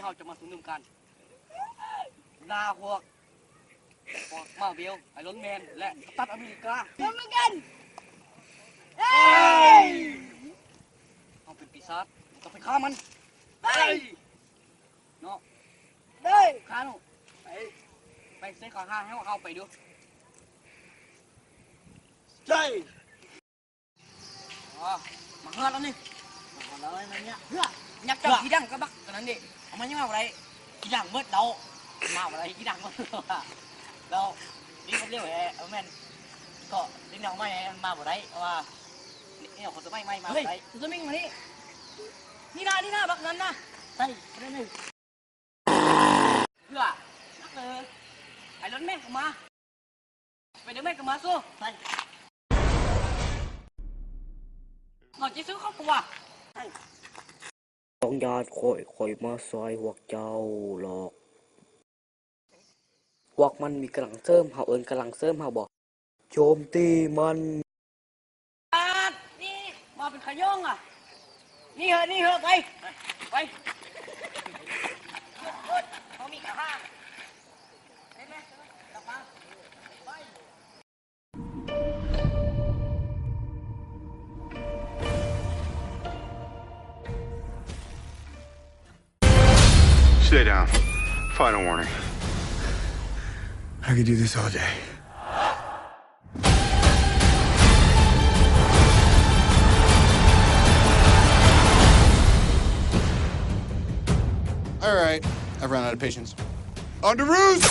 ເຮົາຈະມາຊຸມນຸມກັນ ລ່າພວກ ພວກມາເວລ ໄອຣອນແມນ ແລະ ກັບຕັນອາເມລິກາ. ມານຳກັນ. ເຮົາເປັນປີສາດ ຕ້ອງໄປຂ້າມັນ. ໄປ ເນາະ. ໄດ້. ຂ້າເນາະ. ໄປ ໄປໃສ່ຂ້າຫາເຮົາ ເຮົາໄປດູ. ໄດ້. ອໍ ມາຮອດແລ້ວນີ້. ມາຮອດແລ້ວ ມາເຍ ເພື່ອ ຍັກເຈົ້າຂີ້ດັງກັບບັກຕົວນັ້ນເດ້. ເອົາມາຍັງມາບໍ່ໄດ້ ຂີ້ດັງເບິດແລ້ວ. ມາບໍ່ໄດ້ ຂີ້ດັງເບິດແລ້ວ. ນີ້ມັນເລວແທ້ ເອີ ແມ່ນ ກໍເດັກນ້ອຍໃໝ່ມັນມາບໍ່ໄດ້ ເພາະວ່າແນວຄົນສະໄໝໃໝ່ມາບໍ່ໄດ້. ເຮີ້ຍ ສະມິງມານີ້. ນີ້ນະ ນີ້ນະ ບັກນັ້ນນະ. ໃສ່ ບໍ່ໄດ້. ເພື່ອ ເອີ ໄອຣອນແມນກໍມາ ສະໄປເດີແມນກໍມາໂຊ. ໃສ່ ເຂົາຈະຊື້ຄອບຄົວ. ໃສ່ ຕ້ອງຢ້ານຂ້ອຍ ຂ້ອຍມາຊ່ອຍພວກເຈົ້າຫຼອກ. ພວກມັນມີກຳລັງເສີມ ເຮົາເອີ້ນກຳລັງເສີມເຮົາບໍ່? ໂຈມຕີມັນ. ນີ້ມາເປັນຂະຍ້ອງອະ. ໜີເຮີ ໜີເຮີ ໄປ ໄປ. ເຮົາມີກະຫາ ເຫັນໄໝ? ລະວັງ ໄປ. Stay down. Final warning. I could do this all day. All right, I've run out of patience. On to Ruse!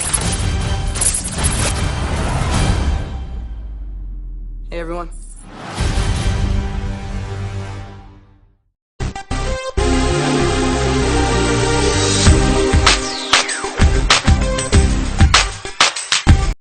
Hey everyone.